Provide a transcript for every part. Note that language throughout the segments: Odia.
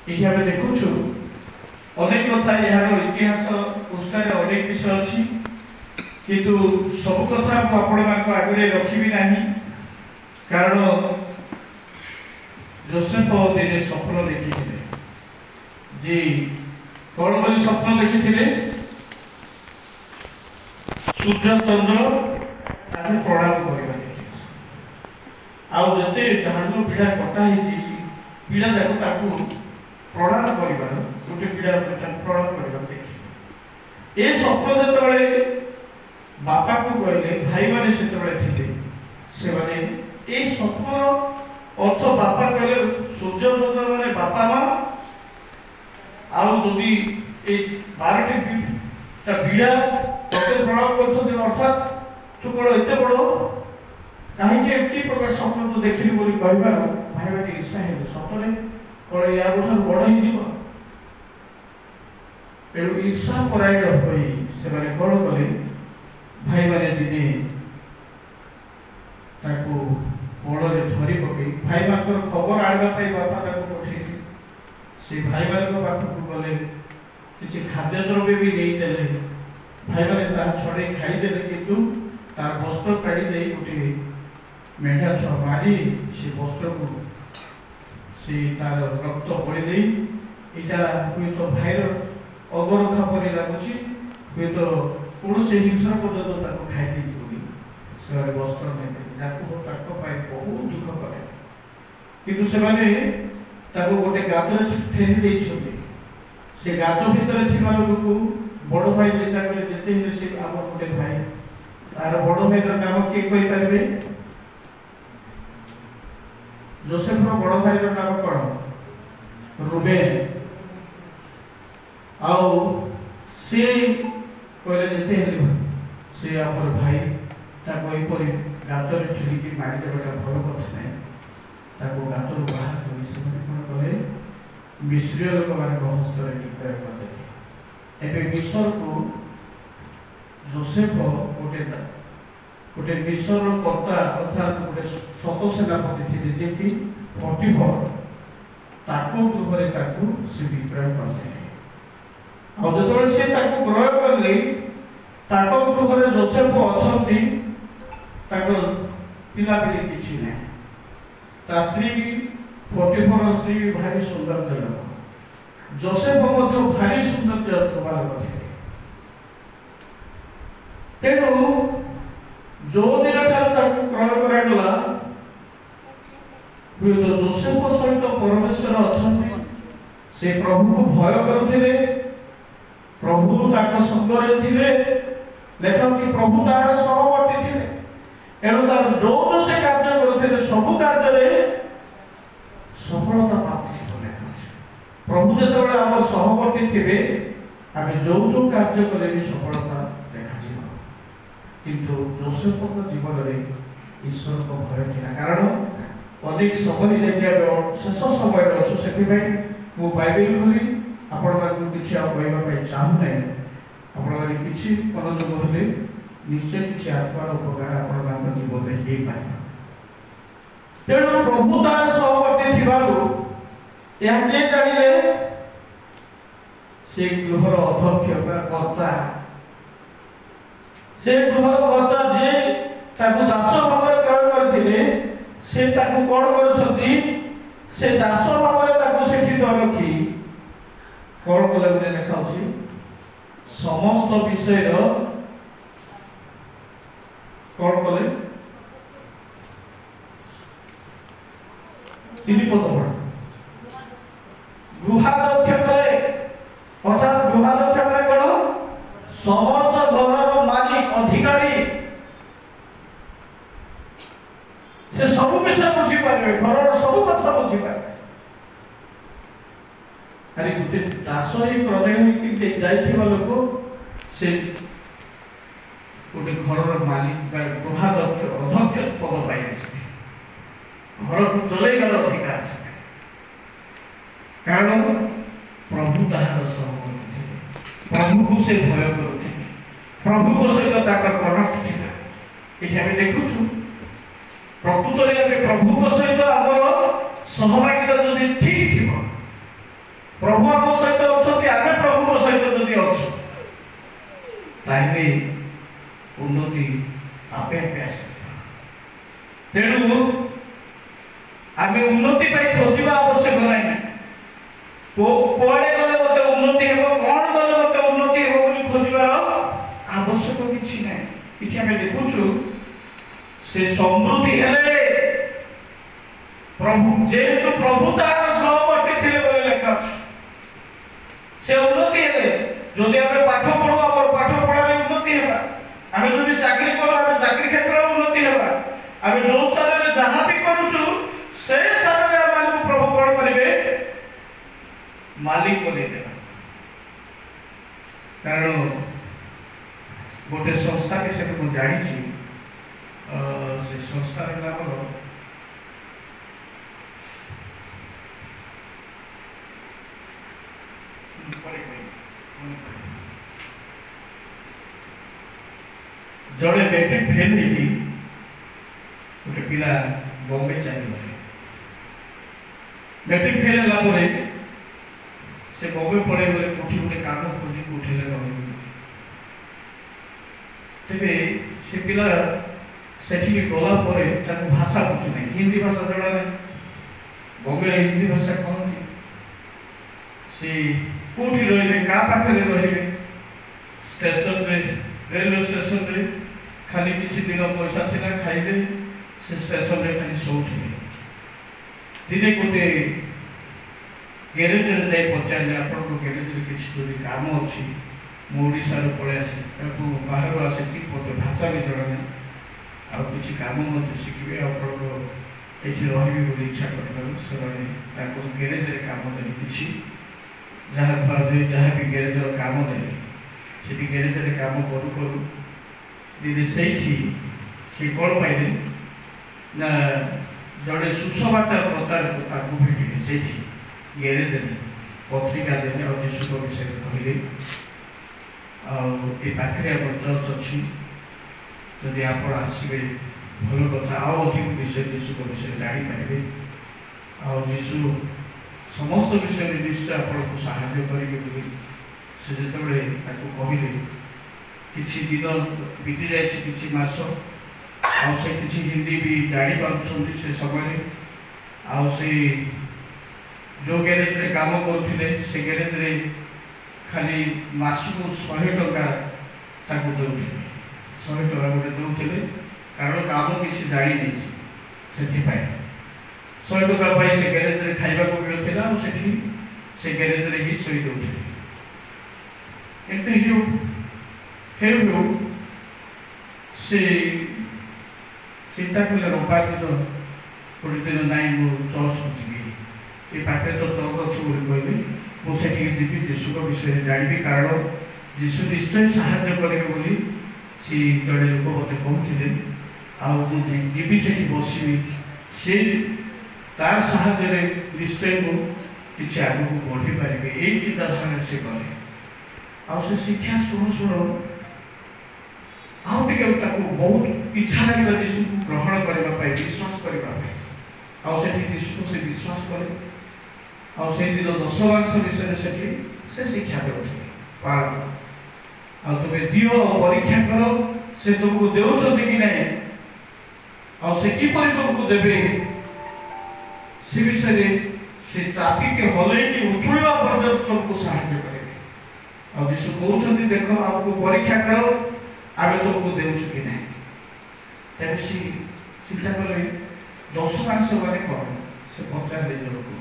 ଏଠି ଆମେ ଦେଖୁଛୁ ଅନେକ କଥା, ଏହାର ଇତିହାସ ପୃଷ୍ଠାରେ ଅନେକ ବିଷୟ ଅଛି, କିନ୍ତୁ ସବୁ କଥା ମୁଁ ଆପଣମାନଙ୍କ ଆଗରେ ରଖିବି ନାହିଁ। କାରଣ ଜୋସେଫ ଦିନେ ସ୍ୱପ୍ନ ଦେଖିଥିଲେ ଯେ କଣ ବୋଲି ସ୍ୱପ୍ନ ଦେଖିଥିଲେ? ସୂର୍ଯ୍ୟ ଚନ୍ଦ୍ର ତାକୁ ପ୍ରଣାମ କରିବା ଦେଖିଲେ, ଆଉ ଯେତେ ଧାନ ପିଢ଼ା କଟା ହେଇଛି ପିଢ଼ା ଯାକ ତାକୁ ପ୍ରଣାମ କରିବାର, ଗୋଟେ ପିଢ଼ା ତାକୁ ପ୍ରଣାମ କରିବାର ଦେଖିଲେ। ଏ ସ୍ୱପ୍ନ ଯେତେବେଳେ ବାପାକୁ କହିଲେ, ଭାଇମାନେ ସେତେବେଳେ ଥିଲେ, ସେମାନେ ଏଇ ସ୍ୱପ୍ନର ଅର୍ଥ ବାପା କହିଲେ ସୂର୍ଯ୍ୟ ଚନ୍ଦ୍ର ମାନେ ବାପା ମା, ଆଉ ଯଦି ଏଇ 12ଟି ବିଡ଼ା ତତେ ପ୍ରଣାମ କରୁଛନ୍ତି, ଅର୍ଥାତ୍ ତୁ କଣ ଏତେ ବଡ଼, କାହିଁକି ଏମିତି ପ୍ରକାର ସ୍ୱପ୍ନ ତୁ ଦେଖିଲୁ ବୋଲି କହିବାରୁ ଭାଇମାନେ ଈର୍ଷା ହେଲେ। ସତରେ କଣ ୟାଠାରୁ ବଡ଼ ହେଇଯିବ? ଏଣୁ ଈର୍ଷା ପରାୟଣ ହୋଇ ସେମାନେ କଣ କଲେ? ଭାଇମାନେ ଦିନେ ତାକୁ ବଡ଼ରେ ଧରି ପକେଇ ଭାଇମାନଙ୍କର ଖବର ଆଣିବା ପାଇଁ ବାପା ତାକୁ ପଠେଇଲେ। ସେ ଭାଇମାନଙ୍କ ପାଖକୁ ଗଲେ, କିଛି ଖାଦ୍ୟ ଦ୍ରବ୍ୟ ବି ନେଇଦେଲେ। ଭାଇମାନେ ତାହା ଛଡ଼େଇ ଖାଇଦେଲେ, କିନ୍ତୁ ତାର ବସ୍ତ୍ର କାଢ଼ି ଦେଇ ଗୋଟିଏ ମେଣ୍ଢା ଛୁଆ ମାରି ସେ ବସ୍ତ୍ରକୁ ସେ ତାର ରକ୍ତ ବୋଳି ଦେଇ, ଏଇଟା ହୁଏତ ଭାଇର ଅଗରଖା ପରି ଲାଗୁଛି, ହୁଏତ କୌଣସି ହିଂସ୍ର ପର୍ଯ୍ୟନ୍ତ ତାକୁ ଖାଇ ଦେଇଛି ବୋଲି ସେମାନେ ବସ୍ତ୍ର ନେଇଦେଲେ। ଯାହାକୁ ତାଙ୍କ ପାଇଁ ବହୁତ ଦୁଃଖ କଲେ, କିନ୍ତୁ ସେମାନେ ତାକୁ ଗୋଟେ ଗାତରେ ଠେଲି ଦେଇଛନ୍ତି। ସେ ଗାତ ଭିତରେ ଥିବା ଲୋକକୁ ବଡ଼ ଭାଇ ଚିନ୍ତା କଲେ, ଯେତେ ହେଲେ ସେ ଆମର ଗୋଟେ ଭାଇ। ତାର ବଡ଼ ଭାଇର ନାମ କିଏ କହିପାରିବେ? ଜୋସେଫର ବଡ଼ ଭାଇର ନାମ କଣ? ରୁବେନ। ଆଉ ସେ କହିଲେ ଯେତେ ହେଲେ ସେ ଆମର ଭାଇ, ତାକୁ ଏପରି ଗାତରେ ଠେଲିକି ମାରିଦେବାଟା ଭଲ କଥା ନାହିଁ। ତାକୁ ଗାତରୁ ବାହାର କରି ସେମାନେ କଣ କଲେ? ମିଶ୍ରୀୟ ଲୋକମାନଙ୍କ ହସ୍ତରେ ବିକ୍ରୟ କରିଦେଲେ। ଏବେ ମିଶରକୁ ଜୋସେଫ ଗୋଟେ ଗୋଟେ ମିଶରର କର୍ତ୍ତା, ଅର୍ଥାତ୍ ଗୋଟେ ଶତ ସେନାପତି ଥିଲେ ଯିଏକି ପଟିଫର, ତାଙ୍କ ଗୃହରେ ତାକୁ ସେ ବିକ୍ରୟ କରିଦେଲେ। ଆଉ ଯେତେବେଳେ ସେ ତାକୁ କ୍ରୟ କଲେ, ତାଙ୍କ ଗୃହରେ ଜୋସେଫ ଅଛନ୍ତି, ତାଙ୍କ ପିଲାପିଲି କିଛି ନାହିଁ। ତା ସ୍ତ୍ରୀ ବି, ପଟିଫର ସ୍ତ୍ରୀ ବି ଭାରି ସୌନ୍ଦର୍ଯ୍ୟ ଲୋକ, ଜୋସେଫ ମଧ୍ୟ ଭାରି ସୌନ୍ଦର୍ଯ୍ୟ ଥିବା ଲୋକ ଥିଲେ। ତେଣୁ ଯୋଉ ଦିନଠାରୁ ତାକୁ କ୍ରୟ କରାଗଲା, ହୁଏତ ଜୋସେଫ ସହିତ ପରମେଶ୍ୱର ଅଛନ୍ତି, ସେ ପ୍ରଭୁକୁ ଭୟ କରୁଥିଲେ, ପ୍ରଭୁ ତାଙ୍କ ସଙ୍ଗରେ ଥିଲେ। ଲେଖା ଅଛି ପ୍ରଭୁ ତାହାର ସହବର୍ତ୍ତୀ ଥିଲେ। ଏଣୁ ତାର ଯୋଉ ଯୋଉ ସେ କାର୍ଯ୍ୟ କରୁଥିଲେ ସବୁ କାର୍ଯ୍ୟରେ ସଫଳତା ପ୍ରାପ୍ତି ହେବ। ଲେଖା ଅଛି ପ୍ରଭୁ ଯେତେବେଳେ ଆମ ସହବର୍ତ୍ତୀ ଥିବେ, ଆମେ ଯୋଉ ଯୋଉ କାର୍ଯ୍ୟ କଲେ ବି ସଫଳତା ଦେଖାଯିବ। କିନ୍ତୁ ଜୋସେଫଙ୍କ ଜୀବନରେ ଈଶ୍ୱରଙ୍କ ଭୟ ଥିଲା, କାରଣ ଅନେକ ସମୟ ଯାଇଛି, ଆମେ ଶେଷ ସମୟରେ ଅଛୁ। ସେଥିପାଇଁ ମୁଁ ବାଇବେଲ ଖୋଲି ଆପଣମାନଙ୍କୁ କିଛି ଆଉ କହିବା ପାଇଁ ଚାହୁଁନାହିଁ। ଆପଣମାନେ କିଛି ମନୋଯୋଗ ହେଲେ ନିଶ୍ଚୟ କିଛି ଆତ୍ମାର ଉପକାର ଆପଣମାନଙ୍କ ଜୀବନରେ ହେଇପାରିବ। ତେଣୁ ପ୍ରଭୁ ତାର ସହବର୍ତ୍ତୀ ଥିବାରୁ ଏହା କିଏ ଜାଣିଲେ? ସେ ଗୃହର ଅଧ୍ୟକ୍ଷ ବା କର୍ତ୍ତା, ସେ ଗୃହର କର୍ତ୍ତା ଯିଏ ତାକୁ ଦାସ ଭାବରେ କ୍ରୟ କରିଥିଲେ, ସେ ତାକୁ କଣ କରୁଛନ୍ତି? ସେ ଦାସ ଭାବରେ ତାକୁ ସେଠି ନ ରଖି କଣ କଲେ ବୋଲି ଲେଖା ଅଛି? ସମସ୍ତ ବିଷୟର କଣ କଲେ? 3 ପଦ ପଢ। ଗୃହାଧ୍ୟକ୍ଷ କଲେ, ଅର୍ଥାତ୍ ଗୃହାଧ୍ୟକ୍ଷ ମାନେ କଣ? ସମସ୍ତ ଘରର ମାଲିକ, ଅଧିକାରୀ। ସେ ସବୁ ବିଷୟ ବୁଝିପାରିବେ, ଘରର ସବୁ କଥା ବୁଝିପାରିବେ। ଆରେ ଗୋଟେ ଦାସ ହେଇ ପ୍ରଣୟ ହେଇକି ଯାଇଥିବା ଲୋକ ସେ ଗୋଟେ ଘରର ମାଲିକ ବା ଗୃହାଧ୍ୟକ୍ଷ ଅଧ୍ୟକ୍ଷ ପଦ ପାଇବେ, ଘରକୁ ଚଲେଇବାର ଅଧିକାର ଅଛି। କାରଣ ପ୍ରଭୁ ତାହାର ସହବର୍ତ୍ତୀ ଥିଲେ, ପ୍ରଭୁକୁ ସେ ଭୟ କରୁଥିଲେ, ପ୍ରଭୁଙ୍କ ସହିତ ତାଙ୍କର କନେକ୍ଟ ଥିଲା। ଏଠି ଆମେ ଦେଖୁଛୁ ପ୍ରକୃତରେ ଆମେ ପ୍ରଭୁଙ୍କ ସହିତ ଆମର ସହଭାଗିତା ଯଦି ଠିକ ଥିବ, ପ୍ରଭୁ ଆମ ସହିତ ଅଛନ୍ତି, ଆମେ ପ୍ରଭୁଙ୍କ ସହିତ ଯଦି ଅଛୁ ତାହେଲେ ଉନ୍ନତି ଆପେ ଆପେ ଆସିଯିବ। ତେଣୁ ଆମେ ଉନ୍ନତି ପାଇଁ ଖୋଜିବା ଆବଶ୍ୟକ ନାହିଁ। କୁଆଡ଼େ ଗଲେ ମୋତେ ଉନ୍ନତି ହେବ, କ'ଣ ଗଲେ ମୋତେ ଉନ୍ନତି ହେବ ବୋଲି ଖୋଜିବାର ଆବଶ୍ୟକ କିଛି ନାହିଁ। ଏଠି ଆମେ ଦେଖୁଛୁ ସେ ସମୃଦ୍ଧି ହେଲେ ପ୍ରଭୁ, ଯେହେତୁ ପ୍ରଭୁ ତାହାର ସହବର୍ତ୍ତୀ ଥିଲେ ବୋଲି ଲେଖା ଅଛି, ସେ ଉନ୍ନତି ହେଲେ। ଯଦି ଆମେ ପାଠ ପଢୁ, ଆମର ପାଠ ପଢାରେ ଉନ୍ନତି ହେବା। ଆମେ ଯଦି ଚାକିରି କରୁ, ଆମେ ଚାକିରି କ୍ଷେତ୍ରରେ ଉନ୍ନତି ହେବା। ଆମେ ଯୋଉ ସ୍ଥାନରେ ଯାହା ବି କରୁଛୁ ସେ ସ୍ଥାନରେ ଆମମାନଙ୍କୁ ପ୍ରଭୁ କଣ କରିବେ? ମାଲିକ ବନେଇଦେବା। କାରଣ ଗୋଟେ ସଂସ୍ଥା ବିଷୟରେ ମୁଁ ଜାଣିଛି, ସେ ସଂସ୍ଥାର ନାମ ଜଣେ ମେଟ୍ରିକ ଫେଲ ହେଇକି ଗୋଟେ ପିଲା ବମ୍ବେ ଚାଲିଗଲେ। ମେଟ୍ରିକ ଫେଲ ହେଲା ପରେ ସେ ବମ୍ବେ ପଳେଇଗଲେ, କୋଉଠି ଗୋଟେ କାମ ଖୋଜିକି ଉଠେଇଲେ ରହିବେ। ତେବେ ସେ ପିଲା ସେଠିକି ଗଲା ପରେ ତାକୁ ଭାଷା ବୁଝୁ ନାହିଁ, ହିନ୍ଦୀ ଭାଷା ଜଣା ନାହିଁ, ବମ୍ବେରେ ହିନ୍ଦୀ ଭାଷା କହନ୍ତି। ସେ କୋଉଠି ରହିବେ, କାହା ପାଖରେ ରହିବେ? ଷ୍ଟେସନରେ, ରେଲୱେ ଷ୍ଟେସନରେ ଖାଲି କିଛି ଦିନ ପଇସା ଥିଲା ଖାଇଲେ, ସେ ଷ୍ଟେସନରେ ଖାଲି ଶୋଉଥିଲେ। ଦିନେ ଗୋଟେ ଗ୍ୟାରେଜରେ ଯାଇ ପଚାରିଲେ, ଆପଣଙ୍କ ଗ୍ୟାରେଜରେ କିଛି ଯଦି କାମ ଅଛି, ମୁଁ ଓଡ଼ିଶାରୁ ପଳେଇ ଆସି, ତାକୁ ବାହାରୁ ଆସିଛି, ମୋତେ ଭାଷା ବି ଜଣା ନାହିଁ, ଆଉ କିଛି କାମ ମଧ୍ୟ ଶିଖିବେ, ଆପଣଙ୍କ ଏଇଠି ରହିବି ବୋଲି ଇଚ୍ଛା କରିବାରୁ ସେମାନେ ତାଙ୍କୁ ଗ୍ୟାରେଜରେ କାମ ଦେଲେ। କିଛି ଯାହା ଫଳରେ ଯାହା ବି ଗ୍ୟାରେଜର କାମ ଦେଲେ, ସେଠି ଗ୍ୟାରେଜରେ କାମ କରୁ କରୁ ଦିନେ ସେଇଠି ସେ କ'ଣ ପାଇଲେ ନା ଜଣେ ସୁସମାଚାର ପ୍ରଚାରକ ତାଙ୍କୁ ଭେଟିଲେ। ସେଇଠି ଗ୍ୟାରେଜରେ ପତ୍ରିକା ଦେଲେ ଆଉ ଯୀଶୁଙ୍କ ବିଷୟରେ କହିଲେ, ଆଉ ଏ ପାଖରେ ଆମର ଚର୍ଚ୍ଚ ଅଛି, ଯଦି ଆପଣ ଆସିବେ ଭଲ କଥା, ଆଉ ଅଧିକ ବିଷୟ ଯୀଶୁଙ୍କ ବିଷୟରେ ଜାଣିପାରିବେ, ଆଉ ଯୀଶୁ ସମସ୍ତ ବିଷୟରେ ନିଶ୍ଚୟ ଆପଣଙ୍କୁ ସାହାଯ୍ୟ କରିବେ ବୋଲି ସେ ଯେତେବେଳେ ତାକୁ କହିଲେ, କିଛି ଦିନ ବିତି ଯାଇଛି, କିଛି ମାସ, ଆଉ ସେ କିଛି ହିନ୍ଦୀ ବି ଜାଣିପାରୁଛନ୍ତି ସେ ସମୟରେ। ଆଉ ସେ ଯେଉଁ ଗ୍ୟାରେଜରେ କାମ କରୁଥିଲେ ସେ ଗ୍ୟାରେଜରେ ଖାଲି ମାସକୁ 100 ଟଙ୍କା ତାକୁ ଦେଉଥିଲେ, 100 ଟଙ୍କା ଗୋଟେ ଦେଉଥିଲେ, କାରଣ କାମ କିଛି ଜାଣିନି ସେଥିପାଇଁ 100 ଟଙ୍କା ପାଇଁ ସେ ଗ୍ୟାରେଜରେ ଖାଇବାକୁ ମିଳୁଥିଲା, ଆଉ ସେଠି ସେ ଗ୍ୟାରେଜରେ ହିଁ ଶୋଇ ଦେଉଥିଲେ। ଏମିତି ହେଉ ହେଉ ସେ ଚିନ୍ତା କଲେ, ରବିବାର ଦିନ ଗୋଟେ ଦିନ ନାଇଁ ମୁଁ ଚର୍ଚ୍ଚକୁ ଯିବି, ଏ ପାଖରେ ତ ଚର୍ଚ୍ଚ ଅଛି ବୋଲି କହିଲେ, ମୁଁ ସେଠିକି ଯିବି, ଯୀଶୁଙ୍କ ବିଷୟରେ ଜାଣିବି, କାରଣ ଯୀଶୁ ନିଶ୍ଚୟ ସାହାଯ୍ୟ କରିବେ ବୋଲି ସେ ଜଣେ ଲୋକ ମୋତେ କହୁଥିଲେ, ଆଉ ମୁଁ ଯିବି ସେଠି ବସିବି, ସେ ତାର ସାହାଯ୍ୟରେ ନିଶ୍ଚୟ ମୁଁ କିଛି ଆଗକୁ ବଢ଼ିପାରିବି, ଏଇ ଚିନ୍ତାଧାରାରେ ସେ କଲେ। ଆଉ ସେ ଶିକ୍ଷା ଶୁଣୁ ଶୁଣୁ ଆଉ ଟିକେ ତାକୁ ବହୁତ ଇଚ୍ଛା ଲାଗିଲା ଯୀଶୁକୁ ଗ୍ରହଣ କରିବା ପାଇଁ, ବିଶ୍ୱାସ କରିବା ପାଇଁ। ଆଉ ସେଠି ଯୀଶୁକୁ ସେ ବିଶ୍ୱାସ କଲେ, ଆଉ ସେଇଦିନ ଦଶମାଂଶ ବିଷୟରେ ସେଠି ସେ ଶିକ୍ଷା ଦେଉଥିଲେ, ପାଳନ ଆଉ ତୁମେ ଦିଅ, ପରୀକ୍ଷା କର ସେ ତୁମକୁ ଦେଉଛନ୍ତି କି ନାହିଁ, ଆଉ ସେ କିପରି ତୁମକୁ ଦେବେ ସେ ବିଷୟରେ ସେ ଚାପିକି ହଲେଇକି ଉଛୁଳିବା ପର୍ଯ୍ୟନ୍ତ ତୁମକୁ ସାହାଯ୍ୟ କରିବେ। ଆଉ ଯୀଶୁ କହୁଛନ୍ତି, ଦେଖ ଆମକୁ ପରୀକ୍ଷା କର, ଆମେ ତୁମକୁ ଦେଉଛୁ କି ନାହିଁ। ତେବେ ସେ ଚିନ୍ତା କଲେ, ଦଶମାଂଶ ମାନେ କ'ଣ? ସେ ପଚାରିଲେ ଜଣକୁ,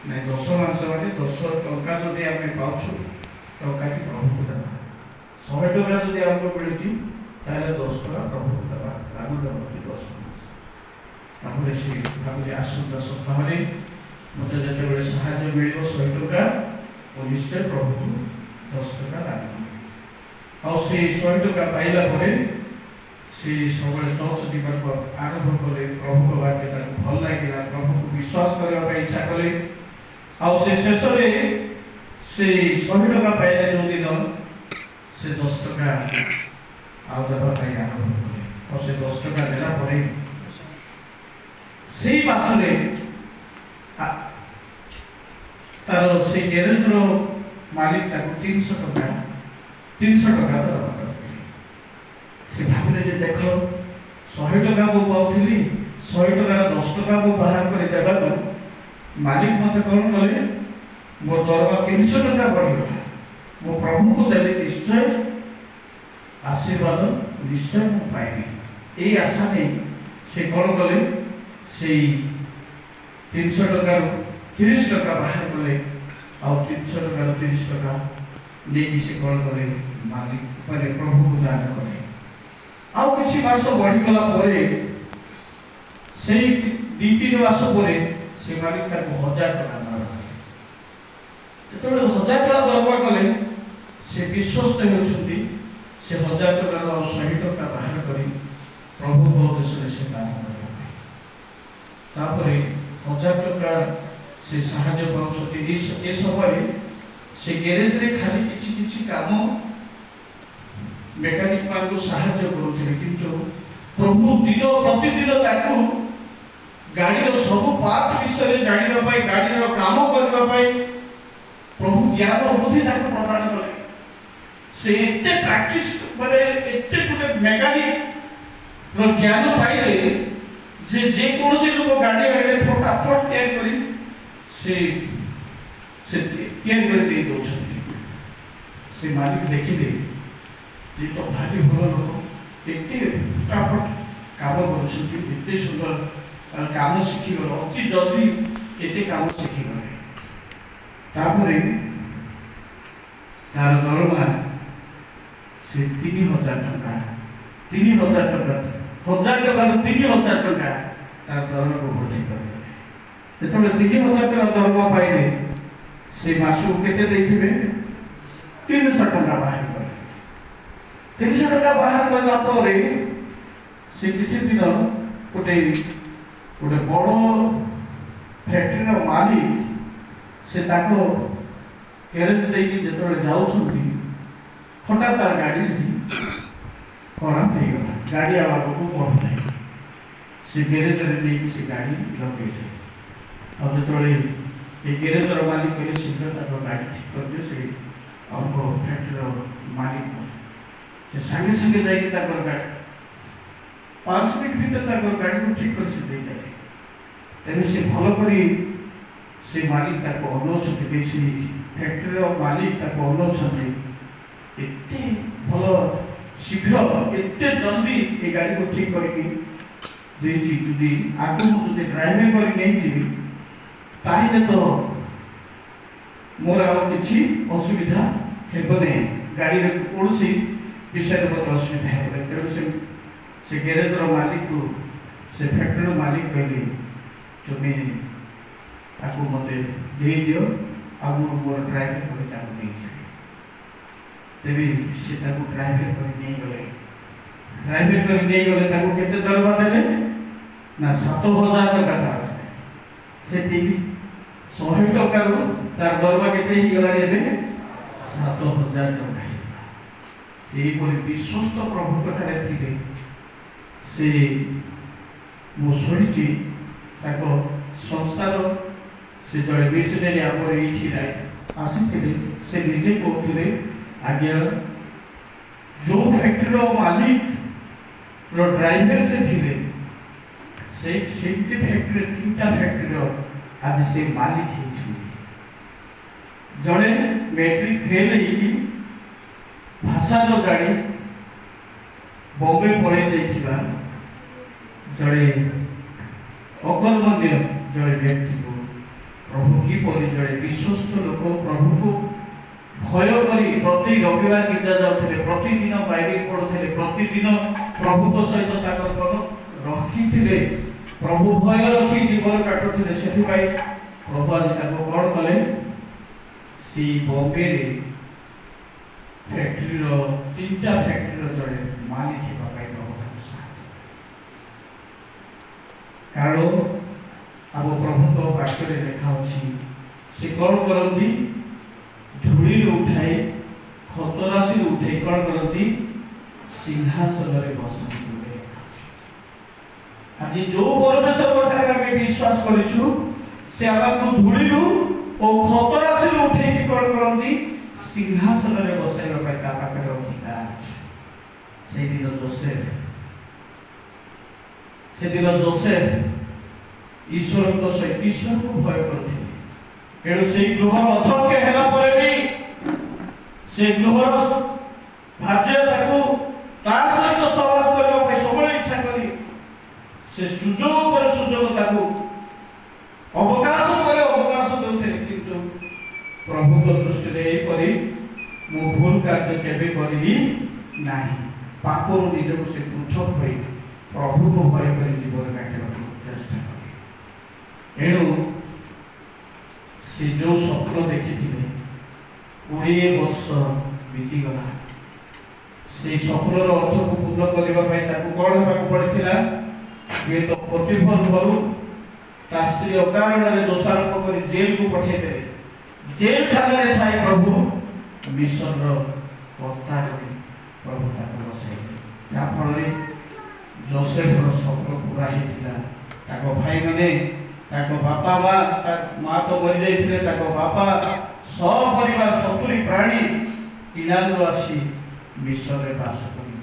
ନାଇଁ ଦଶମାଂଶ ମାନେ 10 ଟଙ୍କା ଯଦି ଆମେ ପାଉଛୁ, ଟଙ୍କାଟି ପ୍ରଭୁକୁ ଦେବା, 100 ଟଙ୍କା ଯଦି ଆମକୁ ମିଳୁଛି ତାହେଲେ 10 ଟଙ୍କା ପ୍ରଭୁକୁ ଦେବା, ଦାନ ଦେବା ହେଉଛି ଦଶମାଂଶ। ତାପରେ ସେ ଭାବିଲେ, ଆସନ୍ତା ସପ୍ତାହରେ ମୋତେ ଯେତେବେଳେ ସାହାଯ୍ୟ ମିଳିବ 100 ଟଙ୍କା, ମୁଁ ନିଶ୍ଚୟ ପ୍ରଭୁକୁ 10 ଟଙ୍କା ଦାନ କରିବି। ଆଉ ସେ 100 ଟଙ୍କା ପାଇଲା ପରେ ସେ ସବୁବେଳେ ଚର୍ଚ୍ଚ ଯିବାକୁ ଆରମ୍ଭ କଲେ। ପ୍ରଭୁଙ୍କ ବାକ୍ୟ ତାକୁ ଭଲ ଲାଗିଲା, ପ୍ରଭୁକୁ ବିଶ୍ୱାସ କରିବା ପାଇଁ ଇଚ୍ଛା କଲେ। ଆଉ ସେ ଶେଷରେ ସେ 100 ଟଙ୍କା ପାଇଲେ ଯେଉଁଦିନ, ସେ 10 ଟଙ୍କା ଆଉ ଦେବା ପାଇଁ ଆରମ୍ଭ କଲେ। ଆଉ ସେ 10 ଟଙ୍କା ଦେଲା ପରେ ସେଇ ମାସରେ ତାର ସେ ଗ୍ୟାରେଜର ମାଲିକ ତାକୁ 300 ଟଙ୍କା ଦରମା କରିଥିଲେ। ସେ ଭାବିଲେ ଯେ ଦେଖ, 100 ଟଙ୍କା ମୁଁ ପାଉଥିଲି, 100 ଟଙ୍କାର 10 ଟଙ୍କା ମୁଁ ବାହାର କରି ଦେବାକୁ ମାଲିକ ମୋତେ କ'ଣ କଲେ, ମୋ ଦରମା 300 ଟଙ୍କା ବଢ଼ିଗଲା। ମୋ ପ୍ରଭୁଙ୍କୁ ଦେଲେ ନିଶ୍ଚୟ ଆଶୀର୍ବାଦ ନିଶ୍ଚୟ ମୁଁ ପାଇବି। ଏଇ ଆଶା ନେଇ ସେ କ'ଣ କଲେ? ସେଇ 300 ଟଙ୍କାରୁ 30 ଟଙ୍କା ବାହାର କଲେ। ଆଉ 300 ଟଙ୍କାରୁ 30 ଟଙ୍କା ନେଇକି ସେ କ'ଣ କଲେ? ମାଲିକ ମାନେ ପ୍ରଭୁକୁ ଦାନ କଲେ। ଆଉ କିଛି ମାସ ବଢ଼ିଗଲା ପରେ, ସେଇ 2-3 ମାସ ପରେ ସେ ମାଲିକ ତାକୁ 1000 ଟଙ୍କା ଦରମା କଲେ। ଯେତେବେଳେ 1000 ଟଙ୍କା ଦରମା କଲେ, ସେ ବିଶ୍ୱସ୍ତ ହେଉଛନ୍ତି। ସେ 1000 ଟଙ୍କାରୁ ଆଉ 100 ଟଙ୍କା ବାହାର କରି ପ୍ରଭୁଙ୍କ ଉଦ୍ଦେଶ୍ୟରେ ସେ ଦାନ କରିବା ପାଇଁ। ତାପରେ 1000 ଟଙ୍କା ସେ ସାହାଯ୍ୟ ପାଉଛନ୍ତି। ଏ ସମୟରେ ସେ ଗ୍ୟାରେଜରେ ଖାଲି କିଛି କିଛି କାମ ମେକାନିକ ମାନଙ୍କୁ ସାହାଯ୍ୟ କରୁଥିଲେ, କିନ୍ତୁ ପ୍ରଭୁ ଦିନ ପ୍ରତିଦିନ ତାକୁ ଗାଡ଼ିର ସବୁ ପାର୍ଟ ବିଷୟରେ ଜାଣିବା ପାଇଁ, ଗାଡ଼ିର କାମ କରିବା ପାଇଁ ପ୍ରଭୁ ଜ୍ଞାନ ବୁଦ୍ଧି ତାକୁ ପ୍ରଦାନ କଲେ। ସେ ଏତେ ପ୍ରାକ୍ଟିସ, ମାନେ ଏତେ ଗୋଟେ ମେକାନିକ ର ଜ୍ଞାନ ପାଇଲେ ଯେ ଯେକୌଣସି ଲୋକ ଗାଡ଼ି ଆଣିଲେ ଫଟାଫଟ ତିଆରି କରି ସେ ତିଆରି କରି ଦେଇ ଦଉଛନ୍ତି। ସେ ମାଲିକ ଦେଖିଲେ ଯେ ତ ଭାରି ଭଲ ଲୋକ, ଏତେ ଫଟାଫଟ କାମ କରୁଛନ୍ତି, ଏତେ ସୁନ୍ଦର କାମ ଶିଖିଗଲେ, ଅତି ଜଲ୍ଦି ଏତେ କାମ ଶିଖିଗଲେ। ତାପରେ ତାର ଦରମା ସେ 3000 ଟଙ୍କା, 3000 ଟଙ୍କା, 1000 ଟଙ୍କାରୁ 3000 ଟଙ୍କା ତାର ଦରମାକୁ ବୃଦ୍ଧି କରିଦେଲେ। ଯେତେବେଳେ 3000 ଟଙ୍କା ଦରମା ପାଇଲେ, ସେ ମାସକୁ କେତେ ଦେଇଥିବେ? 300 ଟଙ୍କା ବାହାର କଲେ। 300 ଟଙ୍କା ବାହାର କଲା ପରେ ସେ କିଛି ଦିନ ଗୋଟେ ଗୋଟେ ବଡ଼ ଫ୍ୟାକ୍ଟ୍ରିର ମାଲିକ, ସେ ତାଙ୍କ ଗ୍ୟାରେଜ ଦେଇକି ଯେତେବେଳେ ଯାଉଛନ୍ତି, ହଠାତ୍ ତାର ଗାଡ଼ି ସେଠି ଖରାପ ହେଇଗଲା। ଗାଡ଼ି ଆଉ ଆଗକୁ ବଢ଼ୁନାହିଁ। ସେ ଗ୍ୟାରେଜରେ ନେଇକି ସେ ଗାଡ଼ି ଲଗେଇଲେ। ଆଉ ଯେତେବେଳେ ଏ ଗ୍ୟାରେଜର ମାଲିକ କହିଲେ, ଶୀଘ୍ର ତାଙ୍କ ଗାଡ଼ି ଠିକ୍ କରିଦିଅ। ସେ ଆମ ଫ୍ୟାକ୍ଟ୍ରିର ମାଲିକ, ସେ ସାଙ୍ଗେ ସାଙ୍ଗେ ଯାଇକି ତାଙ୍କର ଗାଡ଼ି 5 ମିନିଟ୍ ଭିତରେ ତାଙ୍କର ଗାଡ଼ିକୁ ଠିକ୍ କରି ସେ ଦେଇଦେଲେ। ତେଣୁ ସେ ଭଲ କରି ସେ ମାଲିକ ତାକୁ ଅନଉଛନ୍ତି, ବେଶୀ ଫ୍ୟାକ୍ଟ୍ରିର ମାଲିକ ତାକୁ ଅନଉଛନ୍ତି, ଏତେ ଭଲ ଶୀଘ୍ର ଏତେ ଜଲ୍ଦି ଏ ଗାଡ଼ିକୁ ଠିକ୍ କରିକି ଦେଇଛି, ଯଦି ଆଗକୁ ଯଦି ଡ୍ରାଇଭିଂ କରି ନେଇଯିବି, ତାହେଲେ ତ ମୋର ଆଉ କିଛି ଅସୁବିଧା ହେବ ନାହିଁ, ଗାଡ଼ିରେ କୌଣସି ବିଷୟରେ ମୋତେ ଅସୁବିଧା ହେବ ନାହିଁ। ତେଣୁ ସେ ଗ୍ୟାରେଜର ମାଲିକକୁ ସେ ଫ୍ୟାକ୍ଟ୍ରିର ମାଲିକ କହିଲେ, ତୁମେ ତାକୁ ମୋତେ ଦେଇଦିଅ ଆଉ ମୁଁ ମୋର ଡ୍ରାଇଭର କରି ତାକୁ ନେଇଯିବି। ତେବେ ସେ ତାକୁ ଡ୍ରାଇଭର କରି ନେଇଗଲେ। ଡ୍ରାଇଭର କରି ନେଇଗଲେ, ତାକୁ କେତେ ଦରମା ଦେଲେ ନା 7000 ଟଙ୍କା ତାର। ସେଠି 100 ଟଙ୍କାରୁ ତାର ଦରମା କେତେ ହେଇଗଲାଣି ଏବେ? 7000 ଟଙ୍କା ହେଇଗଲା। ସେହିପରି ବିଶ୍ୱସ୍ତ ପ୍ରଭୁଙ୍କ ଠାରେ ଥିଲେ ସେ। ମୁଁ ଶୁଣିଛି, ତାଙ୍କ ସଂସ୍ଥାର ସେ ଜଣେ ମିଶନାରୀ ଆମର ଏଇଠି ଆସିଥିଲେ। ସେ ନିଜେ କହୁଥିଲେ, ଆଜ୍ଞା, ଯୋଉ ଫ୍ୟାକ୍ଟ୍ରିର ମାଲିକର ଡ୍ରାଇଭର ସେ ଥିଲେ, ସେଇ ସେମିତି ଫ୍ୟାକ୍ଟ୍ରିରେ ତିନିଟା ଫ୍ୟାକ୍ଟ୍ରିର ଆଜି ସେ ମାଲିକ ହେଇଛନ୍ତି। ଜଣେ ମେଟ୍ରିକ ଫେଲ୍ ହେଇକି ଭାଷା ନ ଜାଣି ବମ୍ବେ ପଳେଇ ଯାଇଥିବା ଜଣେ ଅକର୍ମଣ୍ୟ ଜଣେ ବ୍ୟକ୍ତିକୁ ପ୍ରଭୁ କିପରି, ଜଣେ ବିଶ୍ୱସ୍ତ ଲୋକ, ପ୍ରଭୁକୁ ଭୟ କରି ପ୍ରତି ରବିବାର ଗୀର୍ଜା ଯାଉଥିଲେ, ପ୍ରତିଦିନ ବାଇବେଲ ପଢୁଥିଲେ, ପ୍ରତିଦିନ ପ୍ରଭୁଙ୍କ ସହିତ ତାଙ୍କର କଣ ରଖିଥିଲେ, ପ୍ରଭୁ ଭୟ ରଖି ଜୀବନ କାଟୁଥିଲେ। ସେଥିପାଇଁ ପ୍ରଭୁ ଆଜି ତାକୁ କଣ କଲେ? ସେଇ ବମ୍ବେରେ ଫ୍ୟାକ୍ଟ୍ରିର ତିନିଟା ଫ୍ୟାକ୍ଟ୍ରିର ଜଣେ ମାଲିକ ହେବା ପାଇଁ ପ୍ରଭୁ ତାକୁ ସାହାଯ୍ୟ କଲେ। କାରଣ ଆମ ପ୍ରଭୁଙ୍କ ବାକ୍ୟରେ ଲେଖା ଅଛି, ସେ କଣ କରନ୍ତି? ଧୂଳିରୁ ଉଠାଇ, ଖତରାଶିରୁ ଉଠେଇ କଣ କରନ୍ତି? ସିଂହାସନରେ ବସନ୍ତି ବୋଲି ଲେଖା ଅଛି। ଆଜି ଯୋଉ ପରମେଶ୍ୱରଙ୍କ ଠାରେ ଆମେ ବିଶ୍ୱାସ କରିଛୁ, ସେ ଆମକୁ ଧୂଳିରୁ ଓ ଖତରାଶିରୁ ଉଠେଇକି କଣ କରନ୍ତି? ସିଂହାସନରେ ବସାଇବା ପାଇଁ ତା ପାଖରେ ଅଧିକାର ଅଛି। ସେଇଦିନ ଜୋସେଫ, ସେଦିନ ଜୋସେଫ ଈଶ୍ୱରଙ୍କ ସହିତ, ଈଶ୍ୱରଙ୍କୁ ଭୟ କରୁଥିଲେ। ଏଣୁ ସେଇ ଗୃହର ଅଧ୍ୟକ୍ଷ ହେଲା ପରେ ବି ସେ ଗୃହର ଭାର୍ଯ୍ୟ ତାକୁ ତା ସହିତ ସହବାସ କରିବା ପାଇଁ ସବୁବେଳେ ଇଚ୍ଛା କରି ସେ ସୁଯୋଗ ପରେ ସୁଯୋଗ, ତାକୁ ଅବକାଶ ପରେ ଅବକାଶ ଦେଉଥିଲେ। କିନ୍ତୁ ପ୍ରଭୁଙ୍କ ଦୃଷ୍ଟିରେ ଏହିପରି ମୁଁ ଭୁଲ କାର୍ଯ୍ୟ କେବେ କରିବି ନାହିଁ। ପାପରୁ ନିଜକୁ ସେ ପୃଥକ ହୋଇ ପ୍ରଭୁଙ୍କୁ ଭୟ କରି ଜୀବନ କାଟିବାକୁ ଚେଷ୍ଟା କଲେ। ଏଣୁ ସେ ଯୋଉ ସ୍ୱପ୍ନ ଦେଖିଥିଲେ, 20 ବର୍ଷ ବିତିଗଲା। ସେଇ ସ୍ୱପ୍ନର ଅର୍ଥକୁ ପୂର୍ଣ୍ଣ କରିବା ପାଇଁ ତାକୁ କଣ ହେବାକୁ ପଡ଼ିଥିଲା? ହୁଏତ ପୋଟିଫର ଘରୁ ତା ସ୍ତ୍ରୀ ଅକାରଣରେ ଦୋଷାରୋପ କରି ଜେଲକୁ ପଠେଇଦେଲେ। ଜେଲଖାନାରେ ଥାଇ ପ୍ରଭୁ ମିଶରର କର୍ତ୍ତା କରି ପ୍ରଭୁ ତାକୁ ବସାଇଲେ, ଯାହାଫଳରେ ଜୋସେଫର ସ୍ୱପ୍ନ ପୁରା ହେଇଥିଲା। ତାଙ୍କ ଭାଇମାନେ, ତାଙ୍କ ବାପା ମା, ତା ମା ତ ମରିଯାଇଥିଲେ, ତାଙ୍କ ବାପା ସପରିବାର 70 ପ୍ରାଣୀ କିନାନରୁ ଆସି ମିଶରରେ ବାସ କରି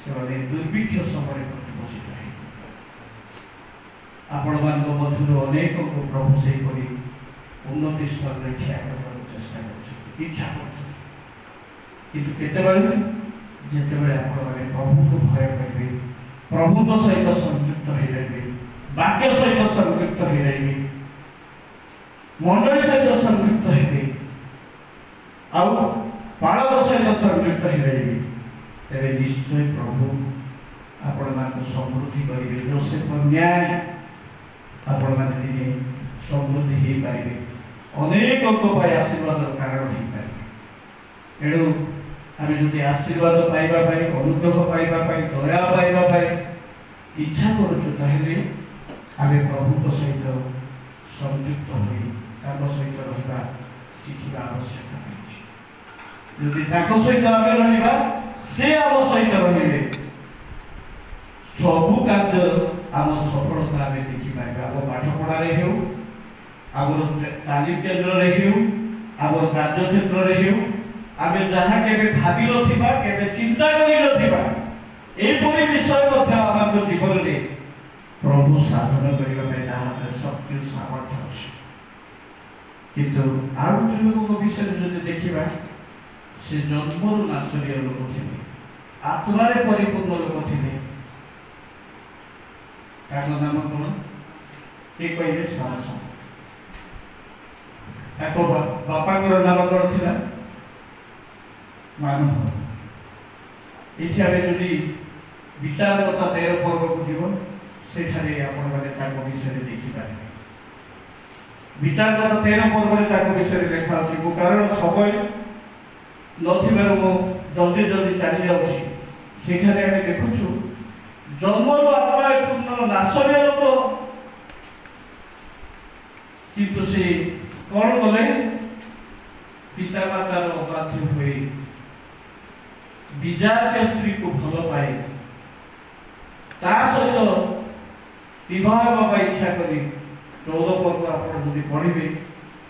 ସେମାନେ ଦୁର୍ଭିକ୍ଷ ସମୟରେ ପ୍ରତିପୋଷିତ ହେଇଥିଲେ। ଆପଣମାନଙ୍କ ମଧ୍ୟରୁ ଅନେକଙ୍କୁ ପ୍ରଭୁ ସେହିପରି ଉନ୍ନତି ସ୍ତରରେ ଠିଆ କରିବାକୁ ଚେଷ୍ଟା କରୁଛନ୍ତି, ଇଚ୍ଛା କରୁଛନ୍ତି। କିନ୍ତୁ କେତେବେଳେ? ଯେତେବେଳେ ଆପଣମାନେ ପ୍ରଭୁଙ୍କୁ ଭୟ କରିବେ, ପ୍ରଭୁଙ୍କ ସହିତ ସଂଯୁକ୍ତ ହୋଇ ରହିବେ, ବାକ୍ୟ ସହିତ ସଂଯୁକ୍ତ ହୋଇ ରହିବେ, ମଣ୍ଡଳୀ ସହିତ ସଂଯୁକ୍ତ ହେବେ ଆଉ ପାଳକ ସହିତ ସଂଯୁକ୍ତ ହୋଇ ରହିବେ, ତେବେ ନିଶ୍ଚୟ ପ୍ରଭୁ ଆପଣମାନଙ୍କୁ ସମୃଦ୍ଧି କରିବେ। ଯୋସେଫ ନ୍ୟାୟ ଆପଣମାନେ ଦିନେ ସମୃଦ୍ଧି ହେଇପାରିବେ, ଅନେକଙ୍କ ପାଇଁ ଆଶୀର୍ବାଦର କାରଣ ହେଇପାରିବେ। ଏଣୁ ଆମେ ଯଦି ଆଶୀର୍ବାଦ ପାଇବା ପାଇଁ, ଅନୁଗ୍ରହ ପାଇବା ପାଇଁ, ଦୟା ପାଇବା ପାଇଁ ଇଚ୍ଛା କରୁଛୁ, ତାହେଲେ ଆମେ ପ୍ରଭୁଙ୍କ ସହିତ ସଂଯୁକ୍ତ ହୋଇ ତାଙ୍କ ସହିତ ରହିବା ଶିଖିବା ଆବଶ୍ୟକ ରହିଛି। ଯଦି ତାଙ୍କ ସହିତ ଆମେ ରହିବା, ସେ ଆମ ସହିତ ରହିବେ, ସବୁ କାର୍ଯ୍ୟ ଆମ ସଫଳତା ଆମେ ଦେଖିପାରିବା। ଆମ ପାଠପଢ଼ାରେ ହେଉ, ଆମର ତାଲିମ କେନ୍ଦ୍ରରେ ହେଉ, ଆମର କାର୍ଯ୍ୟକ୍ଷେତ୍ରରେ ହେଉ, ଆମେ ଯାହା କେବେ ଭାବି ନଥିବା, କେବେ ଚିନ୍ତା କରିନଥିବା, ଏହିପରି ବିଷୟ ମଧ୍ୟ ଆମ ଜୀବନରେ ପ୍ରଭୁ ସାଧନ କରିବା ପାଇଁ ତା ହାତରେ ଶକ୍ତି ଓ ସାମର୍ଥ୍ୟ ଅଛି। କିନ୍ତୁ ଆଉ ଗୋଟେ ଲୋକଙ୍କ ବିଷୟରେ ଯଦି ଦେଖିବା, ସେ ଜନ୍ମରୁ ନାସରୀୟ ଲୋକ ଥିଲେ, ଆତ୍ମାରେ ପରିପୂର୍ଣ୍ଣ ଲୋକ ଥିଲେ। ତାଙ୍କ ନାମ କଣ କିଏ କହିବେ? ସାମସନ। ତାଙ୍କ ବାପାଙ୍କର ନାମ କଣ ଥିଲା? ମାନବ। ଏଠି ଆମେ ଯଦି ବିଚାରକର୍ତ୍ତା 13 ପର୍ବକୁ ଯିବ, ସେଠାରେ ଆପଣମାନେ ତାଙ୍କ ବିଷୟରେ ଦେଖିପାରିବେ। ବିଚାରକର୍ତ୍ତା 13 ପର୍ବରେ ତାଙ୍କ ବିଷୟରେ ଲେଖା ଅଛି। ମୁଁ କାରଣ ସମୟ ନଥିବାରୁ ମୁଁ ଜଲ୍ଦି ଜଲ୍ଦି ଚାଲି ଯାଉଛି। ସେଠାରେ ଆମେ ଦେଖୁଛୁ ଜନ୍ମରୁ ଆତ୍ମାରେ ପୂର୍ଣ୍ଣ ନାସରୀୟ ଲୋକ, କିନ୍ତୁ ସେ କଣ କଲେ? ପିତାମାତାର ଅବାଧ୍ୟ ହୋଇ ବିଜାତୀୟ ସ୍ତ୍ରୀକୁ ଭଲ ପାଇ ତା ସହିତ ବିବାହ ହେବା ପାଇଁ ଇଚ୍ଛା କରି, 14 ପର୍ବ ଆପଣ ଯଦି ପଢିବେ,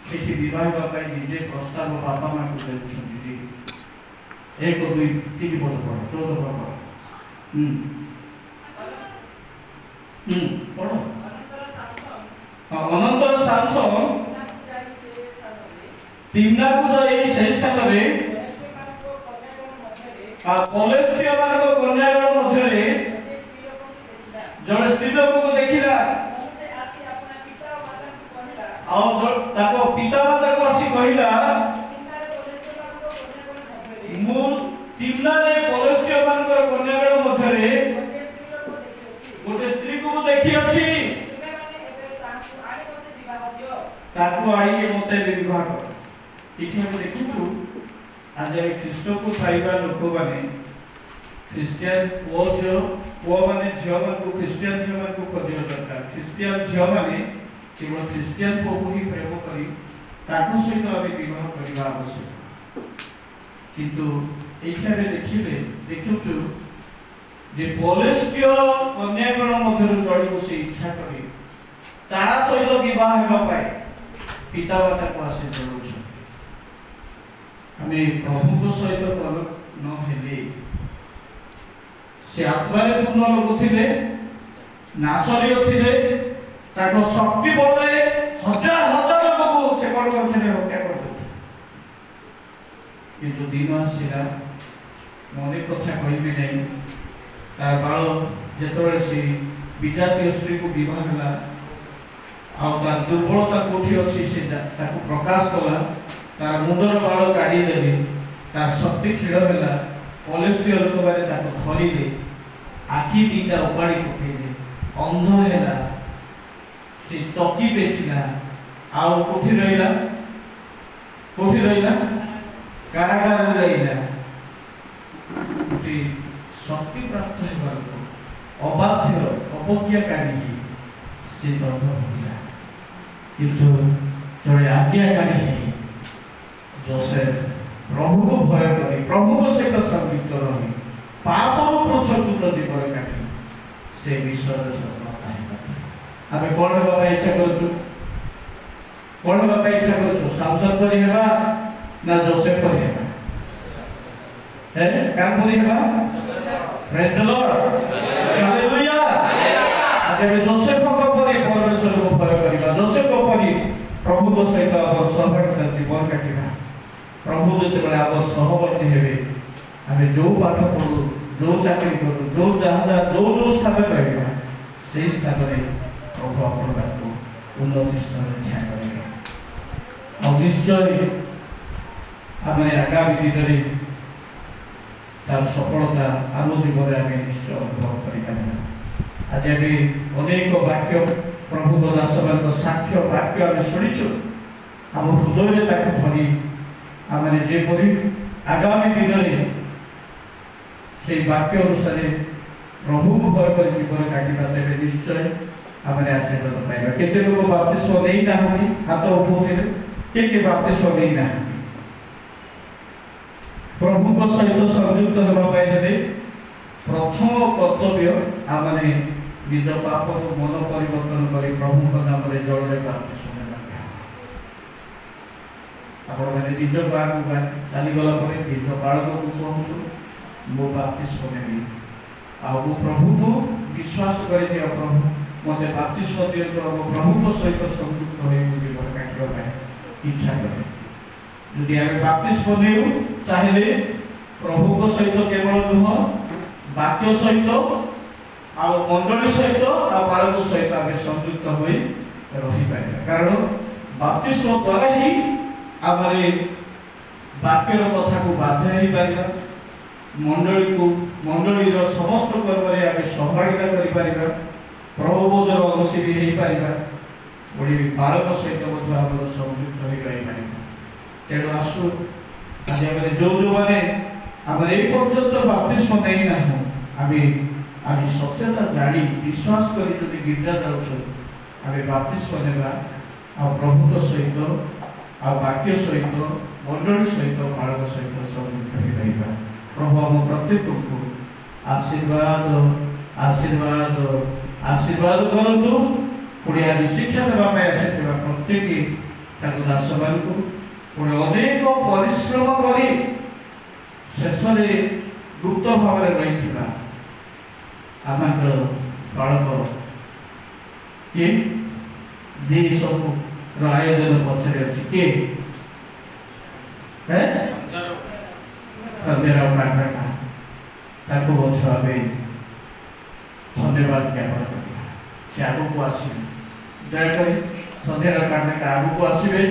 ସେଠି ବିବାହ ହେବା ପାଇଁ ନିଜେ ପ୍ରସ୍ତାବ ବାପା ମାଙ୍କୁ ଦେଉଛନ୍ତି ଯେ 1, 2, 3 ପଦ ପଢ, 14 ପର୍ବ। ହୁଁ ହୁଁ ପଢ। ଅନନ୍ତର ସାମସନ ତିମ୍ନାକୁ ଯାଇ ସେହି ସ୍ଥାନରେ ପଲେଷ୍ଟିୟମାନଙ୍କ କନ୍ୟାଗଣ ମଧ୍ୟରେ ଜଣେ ସ୍ତ୍ରୀ ଲୋକକୁ ଦେଖିଲା। ଆଉ ତାଙ୍କ ପିତା ମାତାକୁ ଆସି କହିଲା, ମୁଁ ତିମ୍ନାରେ ପଲେଷ୍ଟିୟମାନଙ୍କର କନ୍ୟାଗଣ ମଧ୍ୟରେ ଗୋଟେ ସ୍ତ୍ରୀକୁ ମୁଁ ଦେଖିଅଛି, ତାକୁ ଆଣି ମତେ ବିବାହ କର। ଏଠି ଆମେ ଦେଖୁଛୁ, ଆଜି ଆମେ ଖ୍ରୀଷ୍ଟକୁ ପାଇବା ଲୋକମାନେ ଖ୍ରୀଷ୍ଟିଆନ ପୁଅ ଝିଅ, ପୁଅମାନେ ଝିଅମାନଙ୍କୁ, ଖ୍ରୀଷ୍ଟିଆନ ଝିଅମାନଙ୍କୁ ଖୋଜିବା ଦରକାର। ଖ୍ରୀଷ୍ଟିଆନ ଝିଅମାନେ କେବଳ ଖ୍ରୀଷ୍ଟିଆନ ପୁଅକୁ ହିଁ ପ୍ରେମ କରି ତାଙ୍କ ସହିତ ଆମେ ବିବାହ କରିବା ଆବଶ୍ୟକ। କିନ୍ତୁ ଏଇଠି ଆମେ ଦେଖୁଛୁ ଯେ ପଲେଷ୍ଟିୟ କନ୍ୟାଗଣ ମଧ୍ୟରୁ ଜଣକୁ ସେ ଇଚ୍ଛା କରି ତା ସହିତ ବିବାହ ହେବା ପାଇଁ ପିତାମାତାକୁ ଆସି ଜଣାଉଛନ୍ତି। ଆମେ ପ୍ରଭୁଙ୍କ ସହିତ ନହେଲେ, ସେ ଆତ୍ମାରେ ପୂର୍ଣ୍ଣ ଲୋକ ଥିଲେ, ନାସରୀୟ ଥିଲେ, ତାଙ୍କ ଶକ୍ତି ବଳରେ ହଜାର ହଜାର ଲୋକକୁ ସେ କଣ କରୁଥିଲେ? ହତ୍ୟା କରିଦେଉଥିଲେ। କିନ୍ତୁ ଦିନ ଆସିଲା, ମୁଁ ଅନେକ କଥା କହିବି ନାହିଁ, ତାର ବାଳ ଯେତେବେଳେ ସେ ବିଜାତୀୟ ସ୍ତ୍ରୀକୁ ବିବାହ ହେଲା ଆଉ ତାର ଦୁର୍ବଳତା କୋଉଠି ଅଛି ସେ ତାକୁ ପ୍ରକାଶ କଲା। ତାର ମୁଣ୍ଡର ବାଳ କାଢ଼ିଦେଲେ, ତାର ଶକ୍ତି କ୍ଷୀଣ ହେଲା। ପଲେସ୍ତୀୟ ଲୋକମାନେ ତାକୁ ଧରିଲେ, ଆଖି ଦିଟା ଉପାଡ଼ି ପକେଇଲେ, ଅନ୍ଧ ହେଲା, ସେ ଚକି ପେଶିଲା। ଆଉ କୋଉଠି ରହିଲା? କୋଉଠି ରହିଲା? କାରାଗାରରେ ରହିଲା। ଗୋଟିଏ ଶକ୍ତି ପ୍ରାପ୍ତ ହେବା ଲୋକ ଅବାଧ୍ୟ, ଅବଜ୍ଞାକାରୀ ହେଇ ସେ ଦଣ୍ଡ ଭୋଗିଲା। କିନ୍ତୁ ଜଣେ ଆଜ୍ଞାକାରୀ ହେଇ ଜୋସେଫ ପ୍ରଭୁକୁ ଭୟ କରି, ପ୍ରଭୁଙ୍କ ସହିତ ସଂଯୁକ୍ତ ରହି, ପାପରୁ ପୃଥକୃତ ଜୀବନ କାଟି ସେ ବିଷୟରେ ସଫଳତା ହେଇପାରିଲା। ଆମେ କଣ ହେବା ପାଇଁ ଇଚ୍ଛା କରୁଛୁ? କଣ ହେବା ପାଇଁ ଇଚ୍ଛା କରୁଛୁ? ସାମସନ ପରି ହେବା ନା ଜୋସେଫ ପରି ହେବା? କାହା ପରି ହେବା? Praise the Lord, hallelujah. ଆଜି ଆମେ ଜୋସେଫଙ୍କ ପରି ପରମେଶ୍ୱରକୁ ଭୟ କରିବା, ଜୋସେଫଙ୍କ ପରି ପ୍ରଭୁଙ୍କ ସହିତ ଆମର ସହଭାଗିତା ଜୀବନ କାଟିବା। ପ୍ରଭୁ ଯେତେବେଳେ ଆମ ସହବର୍ତ୍ତୀ ହେବେ, ଆମେ ଯୋଉ ପାଠ ପଢୁ, ଯୋଉ ଚାକିରି କରୁ, ଯୋଉ ଯାହା ଯାହା ଯୋଉ ଯୋଉ ସ୍ଥାନରେ ରହିବା, ସେଇ ସ୍ଥାନରେ ପ୍ରଭୁ ଆପଣଙ୍କୁ ଉନ୍ନତି ସ୍ତରରେ ଠିଆ କରିବେ। ଆଉ ନିଶ୍ଚୟ ଆମେ ଆଗାମୀ ଦିନରେ ତାର ସଫଳତା ଆମ ଜୀବନରେ ଆମେ ନିଶ୍ଚୟ ଅନୁଭବ କରିପାରିବା। ଆଜି ଆମେ ଅନେକ ବାକ୍ୟ, ପ୍ରଭୁଙ୍କ ଦାସମାନଙ୍କ ସାକ୍ଷ୍ୟ ବାକ୍ୟ ଆମେ ଶୁଣିଛୁ। ଆମ ହୃଦୟରେ ତାକୁ ଧରି ଆମେ ଯେପରି ଆଗାମୀ ଦିନରେ ସେଇ ବାକ୍ୟ ଅନୁସାରେ ପ୍ରଭୁକୁ ଭୟ କରି ଜୀବନ କାଟିବା, ତେବେ ନିଶ୍ଚୟ ଆମେ ଆଶୀର୍ବାଦ ପାଇବା। କେତେ ଲୋକ ବାପ୍ତିସ୍ମ ନେଇନାହାନ୍ତି? ହାତ ଉଠଉଥିଲେ। କିଏ କିଏ ବାପ୍ତିସ୍ମ ନେଇନାହାନ୍ତି? ପ୍ରଭୁଙ୍କ ସହିତ ସଂଯୁକ୍ତ ହେବା ପାଇଁ ହେଲେ ପ୍ରଥମ କର୍ତ୍ତବ୍ୟ ଆମେ ନିଜ ପାପରୁ ମନ ପରିବର୍ତ୍ତନ କରି ପ୍ରଭୁଙ୍କ ନାମରେ ଜଳରେ ବାପ୍ତିସ୍ମ ନେବା। ଆପଣମାନେ ନିଜ ଗାଁକୁ ଚାଲିଗଲା ପରେ ନିଜ ବାଳକକୁ କୁହନ୍ତୁ, ମୁଁ ବାପ୍ତିସ୍ମ ନେବି ଆଉ ମୁଁ ପ୍ରଭୁକୁ ବିଶ୍ୱାସ କରିଛି, ଆଉ ପ୍ରଭୁ ମୋତେ ବାପ୍ତିସ୍ମ ଦିଅନ୍ତୁ, ଆଉ ମୁଁ ପ୍ରଭୁଙ୍କ ସହିତ ସଂଯୁକ୍ତ ହୋଇ ମୁଁ ଜୀବନ କାଟିବା ପାଇଁ ଇଚ୍ଛା କରେ। ଯଦି ଆମେ ବାପ୍ତିସ୍ମ ନେଉ, ତାହେଲେ ପ୍ରଭୁଙ୍କ ସହିତ କେବଳ ନୁହଁ, ବାକ୍ୟ ସହିତ ଆଉ ମଣ୍ଡଳୀ ସହିତ ଆଉ ବାଳକ ସହିତ ଆମେ ସଂଯୁକ୍ତ ହୋଇ ରହିପାରିବା। କାରଣ ବାପ୍ତିସ୍ମ ଦ୍ୱାରା ହିଁ ଆମେ ବାକ୍ୟର କଥାକୁ ବାଧ୍ୟ ହେଇପାରିବା, ମଣ୍ଡଳୀକୁ, ମଣ୍ଡଳୀର ସମସ୍ତ କର୍ମରେ ଆମେ ସହଭାଗିତା କରିପାରିବା, ପ୍ରଭୁଭୋଜର ଅଂଶୀ ବି ହେଇପାରିବା, ପୁଣି ବାଳକ ସହିତ ମଧ୍ୟ ଆମର ସଂଯୁକ୍ତ ହୋଇ ରହିପାରିବା। ତେଣୁ ଆସୁ, ଆଜି ଆମେ ଯୋଉ ଯୋଉମାନେ ଆମେ ଏଇ ପର୍ଯ୍ୟନ୍ତ ବାପ୍ତିସ୍ମ ନେଇନାହୁଁ, ଆମେ ଆଜି ସତ୍ୟତା ଜାଣି ବିଶ୍ୱାସ କରି ଯଦି ଗିର୍ଜା ଯାଉଛୁ, ଆମେ ବାପ୍ତିସ୍ମ ନେବା ଆଉ ପ୍ରଭୁଙ୍କ ସହିତ ଆଉ ବାକ୍ୟ ସହିତ, ମଣ୍ଡଳୀ ସହିତ, ବାଳକ ସହିତ ସଂଯୁକ୍ତ ହୋଇ ରହିବା। ପ୍ରଭୁ ଆମ ପ୍ରତ୍ୟେକଙ୍କୁ ଆଶୀର୍ବାଦ, ଆଶୀର୍ବାଦ, ଆଶୀର୍ବାଦ କରନ୍ତୁ। ପୁଣି ଆଜି ଶିକ୍ଷା ଦେବା ପାଇଁ ଆସିଥିବା ପ୍ରତ୍ୟେକ ତାଙ୍କ ଦାସମାନଙ୍କୁ, ପୁଣି ଅନେକ ପରିଶ୍ରମ କରି ଶେଷରେ ଗୁପ୍ତ ଭାବରେ ରହିଥିବା ଆମଙ୍କ ବାଳକ କିଏ, ଯିଏ ସବୁର ଆୟୋଜନ ପଛରେ ଅଛି, କିଏ? ସନ୍ଧ୍ୟାରାव କାଟକା, ତାକୁ ମଧ୍ୟ ଆମେ ଧନ୍ୟବାଦ ଜ୍ଞାପନ କରିବା। ସେ ଆଗକୁ ଆସିବେ। ଦୟାକରି ସନ୍ଧ୍ୟାରାव କାଟକା ଆଗକୁ ଆସିବେ।